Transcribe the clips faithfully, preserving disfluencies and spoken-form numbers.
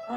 Eh,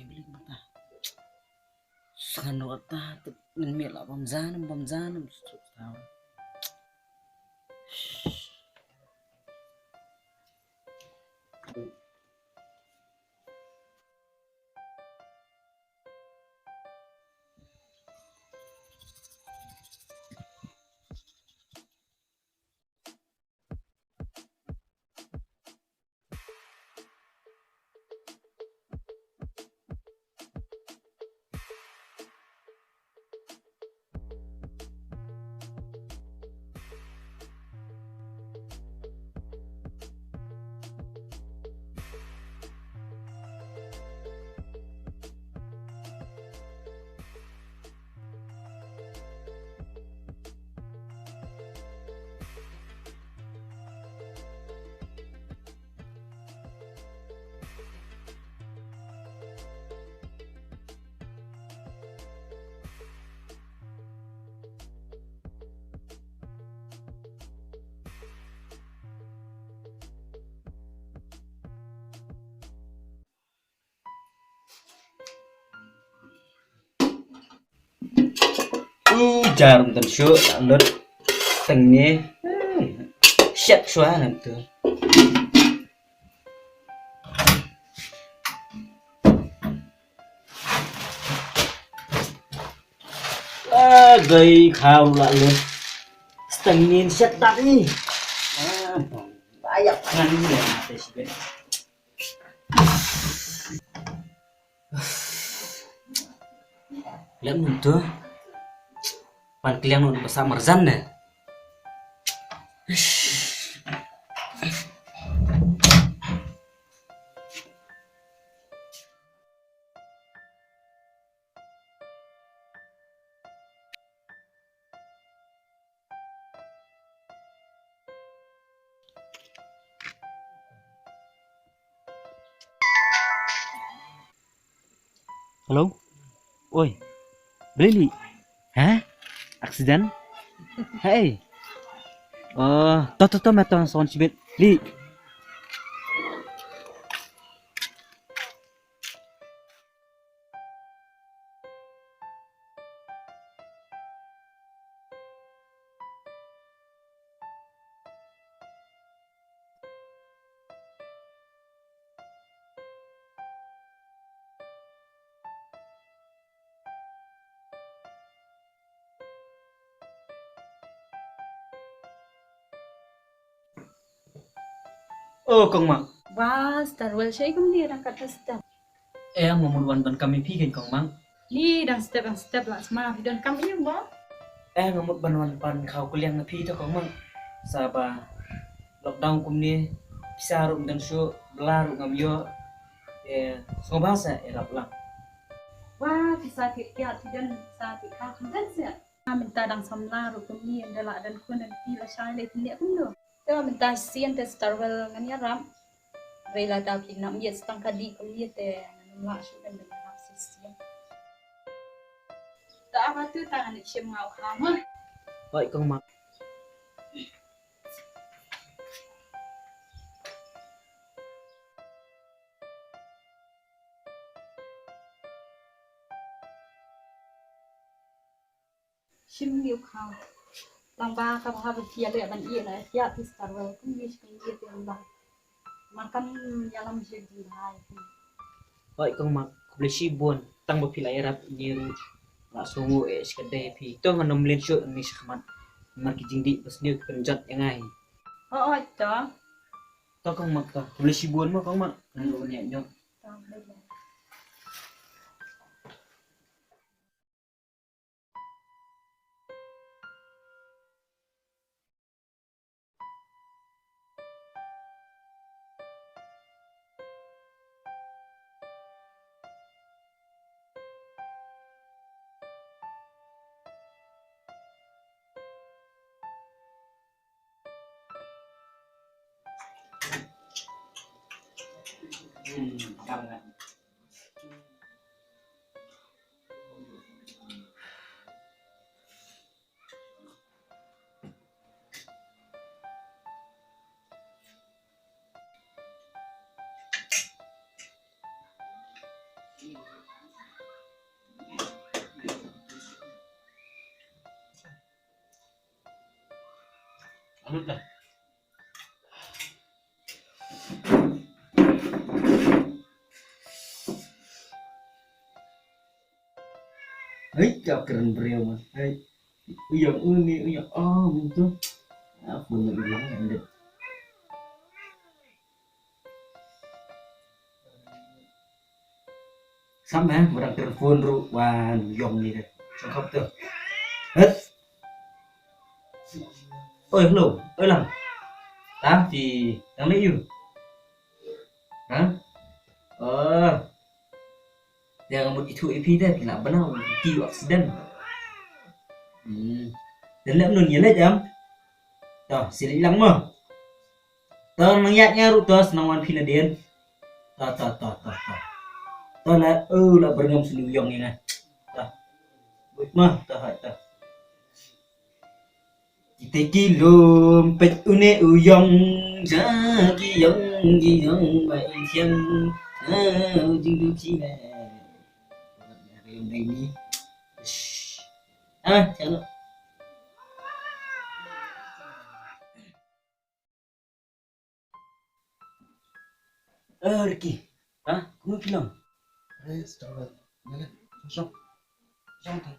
beli mata. Sangat ta, ngin mih lah bam janam, bam janam. U jar mynta shu lut teng ne. Shet shuwa ngan tu. Ah, gai khau la lut. Steng nin shet tak ni. Ah, ayak tangan ni ya, mate sibet. Lem nun tu. Pan kliang nun basa marjan ne. Hello? Oi. Beli li. Ha? Accident? Hey. Oh, to to to, ma to son sibit. Li. Oh, kong Mak. Wah, Starwell, shaei kumne dang kat step. Eh, nga mut wan donkam ïa phi kein kong Mak. Ni dang step dang step lah sma phi donkam ïa mo. Eh, nga mut ban wan pan khaw kylliang na phi to kong Mak. Sa ba lockdown kumne pisa ruh ym don shuh, bylla ruh ngam ïoh. Eh, sngewbha sa ïarap lang. Wah, pisa ki kiad phi don, pisa ki khaw phi don sa. Mynta dang samla ruh kumne ynda lah don khun, phi lashai leh phin leh kumno. Te mynta shisien te Starwell ngan ïarap. Hynrei lada phi nang miet tang ka dih kumne te ngan ym lah shuh ban ïarap shisien. Te ap hatu tang ngan shim nga u kha mo. Hooid kong Mak. Shim ngi u kha. Tang ba ka bha ba phi ïaleh ban ïeh na ïa phi Starwell kumne shi kumne te ym lah. Nang kan ïalam shi jingbha ïa phi. Hooid kong Mak, khublei shibun tang ba phi la ïarap ïa ngi ruh. Nga sngewnguh eh shikatdei ïa phi. To ngan ym mlien shuh ngi shakhmat. Namar ki jingdih basniew ki pynjot ïa nga hi. Hooid to. To kong Mak to. Khublei shibun mo kong Mak. Ngan ruh ngan ïaid noh. To, bye bye. Kam nga. Alut dah. Hei, ka kren briew ma. Hei. Uyang uni, uyang, oh, betul. Apa nak bilang, anda? Sam, eh, orang telefon ru wan yong ni deh. Sangkap tu. Het. Oi, hello. Oi, Lang. Tang ti, tang le yu. Ha? Oh. Dia ngamut itu ipi deh, pila bana ti accident. Hmm. Dan lem nun ye leh jam. Toh, sili lang mo. Toh, nang ïaid nga ruh toh, snang wan phi nadien. Toh, toh, toh, toh, toh. Toh la, oh, la berngam sini uyong ni nga. Toh. Wait mah, toh, hai, toh. Kita ki lum pet une uyong, ja ki yong, ki yong, ba in thiang. Ah, jing du ki le. Uyong dai ni. Shh. Ah, chalo. Eh, Ricky. Ha? Kumno phi long? Eh, stop. Nale, shong. Shong te.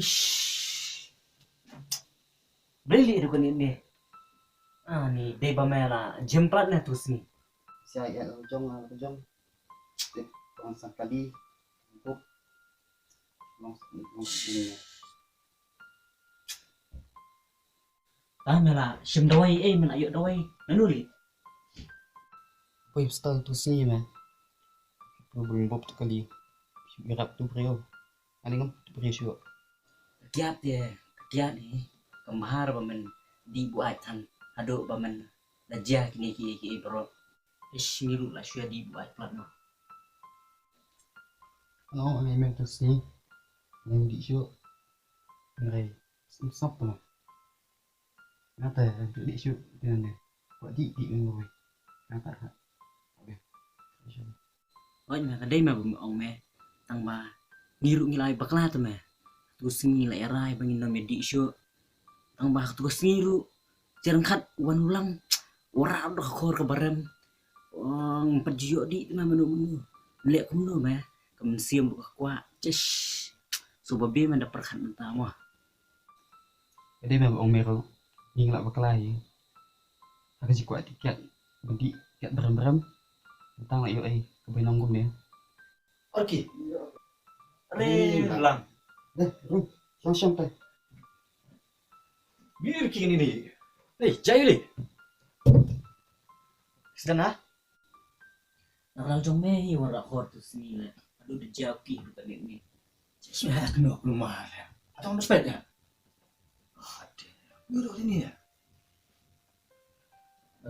Ish. Really, itu kan ini. Ah, ni dei ba me la jem plat na tu sini. Sia ya jong, ah, jong. Tip, orang sangkali. Bup. Long, long, long. Ah, me la shim dawai, eh, me la ïoh dawai. Nanu li? Poi hospital tu sini, man. Tu bring bop tu kali. Mirap tu briew. Ani ngam tu briew shuh. Kiat ye, kiat ni. Kemhar ba men di buat tan. Haduh ba men la jia kini ki, ki bro. Ish, ngi ruh la shu ïa di buat plat no. No, ani men tu sini. Ngam di shuh. Ngai, sum sap no. Nga te, dih shuh, dih nane. Kwah dih, dih ngan ngoi. Nga te ha. Oi, nga te dei me bym ong me. Tang ba ngi ruh ngi la ai bakla te me. Tu sngi la ai rai ba ngin nym dih shuh. Tang ba tu sngi ruh. Jyrngkhat wan u Lang. Wara dok khor ka barem. Ong pat ju ïoh dih te me mano mano. Leh kumno me. Ka mynsiem ruh ka kwah. Chesh. So ba be me da pyrkhat mynta mo. Ka dei me ba ong me ruh, ngi la bakla ïa. Ha ka jingkwah dih kiad, ba dih kiad brem brem. Tang la ïoh ei, ka bai nong kumne. Orki. Re lang. Deh, ruh, shong shong te. Mir ki ni ni. Ei, jai li. Sdang ha? Na rang jong me hi wara khor tu sini le. Aduh, da jauh ki tu tadi ni. Sini ha kena aku lemah le. Atau dah pet ya? Aduh, ni tu ni ya.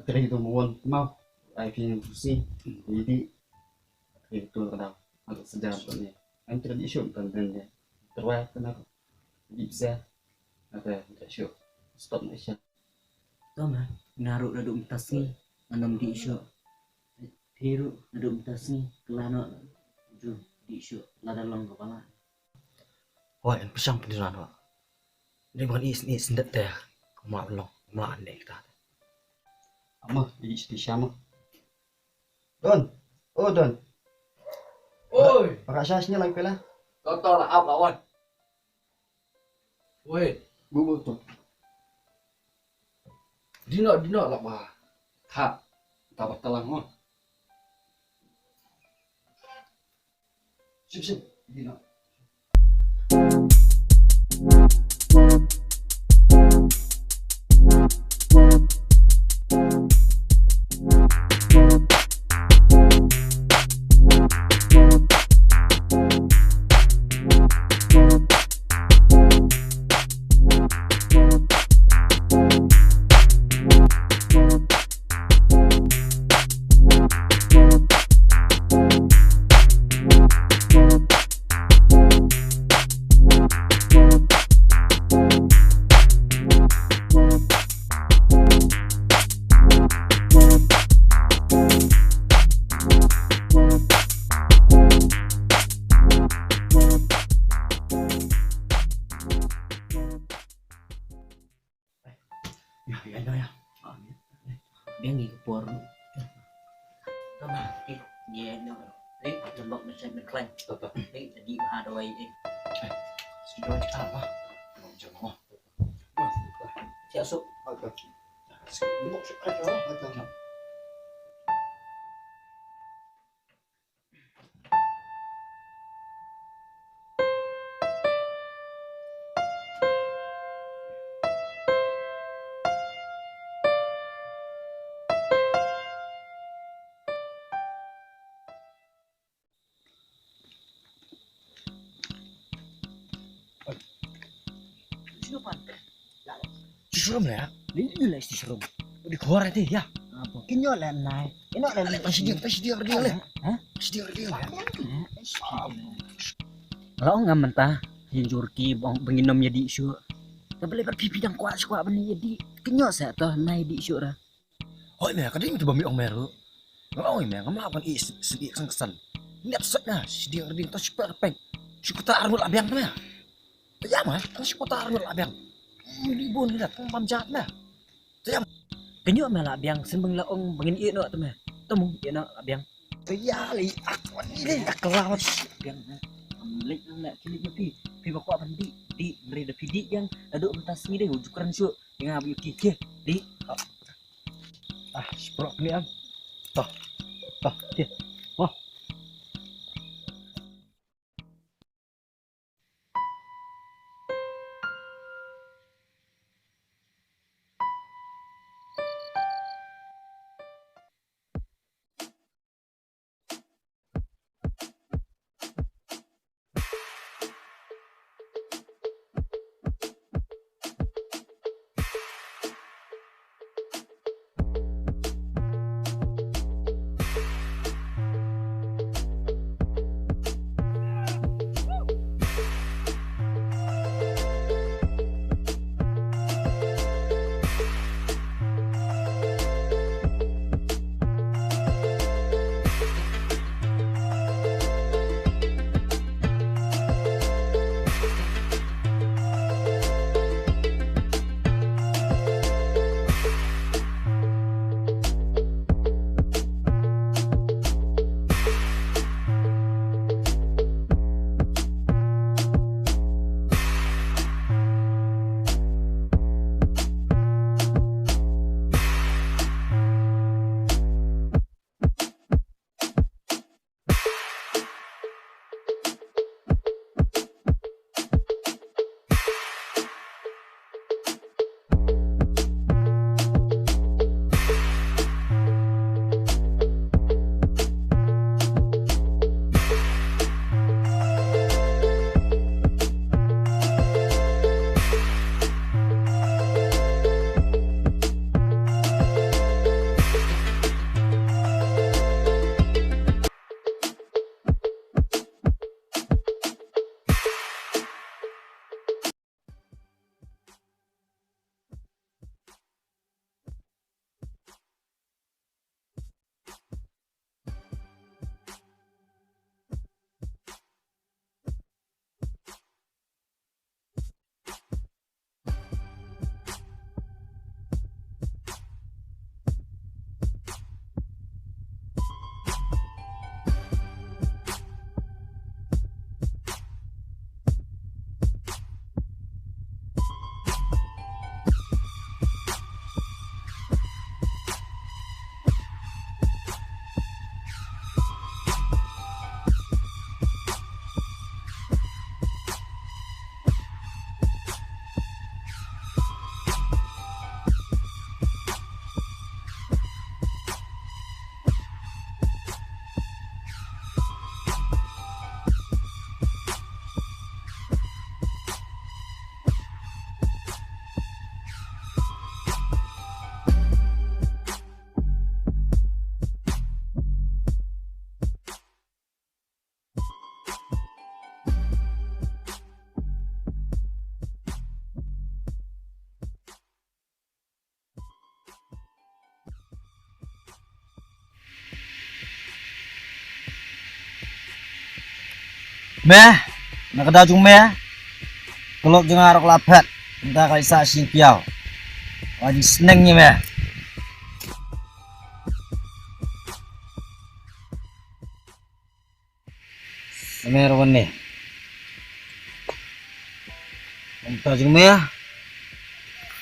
Tadi tu mawon mau. Ai pi tu sini. Jadi itu kadang agak sejar tu ni. Kan tadi isu tentang dia. Terwah kena. Jadi bisa. Apa ya? Stop na isya. To ma, nga ruh naduh mynta sngi ngan ym dih shuh. Phi ruh naduh mynta sngi kylla noh ju dih shuh lada long kaba lah. Hooid, yn pyrshang pyndonkam noh. Dei ban ïohi sngewsyndet te. Kumba long, kumba ande kita. Ama, dih shuh sha ma. Don. Oh, Don. Oi. Para sha sini lai pela. Kotor ap lawan. Wei, bu bu tu. Dino, dino lak ba. Tha. Ta ba talang mo. Sip, sip. Dino. Jambak mesti mengklan. Betul. Ni tadi ha dawai eh. Sudah cakap apa? Jambak. Siap, Suk. Betul. Betul. Shisha rum la. Ni ni la shisha rum. Di khor ati ya. Apa? Kinyo la nai. Ino la nai. Pasi dia, pasi dia dia le. Ha? Pasi dia dia le. La ong ngam mynta. Hin jur ki bong bengin nom ya di shu. Tapi lepas pipi dang kuat shu kuat bani ya di. Kinyo sa to nai di shu ra. Hoi me, ka dei me te ba mi ong me ruh. Nga ong me, ngam lah ban ïeh sngewsih ksan ksan. Ngiat sot na, sdang rding to shipar peng. Shi kwata ar ngut la biang me. Te ïa me, tang shi kwata ar ngut la biang. Ym dei bun ngiat, tang bam jat me. Te ïa me. Ka ñiuh me la biang, shen bang la ong ba ngin ïeh noh te me. Te mung ïeh noh la biang. Te ïa lei ak wan ïeh lei ak la wan. Biang me. Leit na leit kini phi. Phi ba kwah ban dih, dih, mri da phi dih biang. Naduh mynta sngi dei u ju kren shuh. Nga ba ïoh ki ki. Dih. Ah, sprok ni am. Toh. Toh, ki. Wah. Me, na ka daw jong me, ka lok jong nga ruh ka la phet, mynta ka la sah shi kiaw. Ka jingsneng ïa me. Nga mer wan ne. Mynta jong me,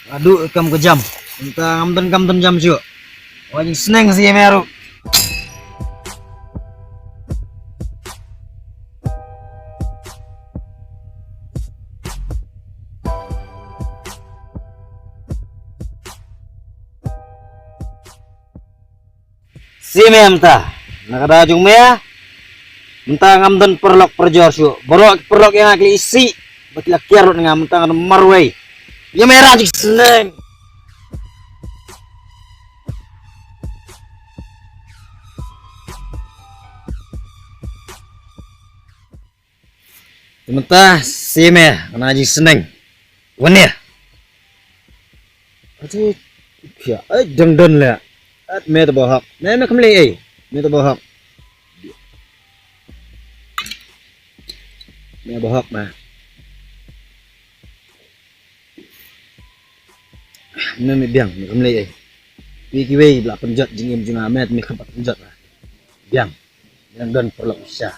nga duh kam ka jam. Mynta ngam don kam don jam shuh. Wa jingsneng si me ruh. Si me mynta, na ka daw jong me, mynta ngam don paralok parajor shuh. Baroh ki paralok ïa nga ki la isih, ba ki la kiar lut na nga, mynta nga don marwei. Ïa me rah jingsneng. Te mynta si me, nga na jingsneng. Wan ne. Ati, pia, ai, dang don le. At me te bohok. Me, me kam lei, ai. Me te bohok. Me bohok ma. Me, me biang, me kam lei, ai. Wi kiwei, bla pynjot, jingim jong nga, me, me kam pat pynjot ma. Biang. Biang don paralok shisha.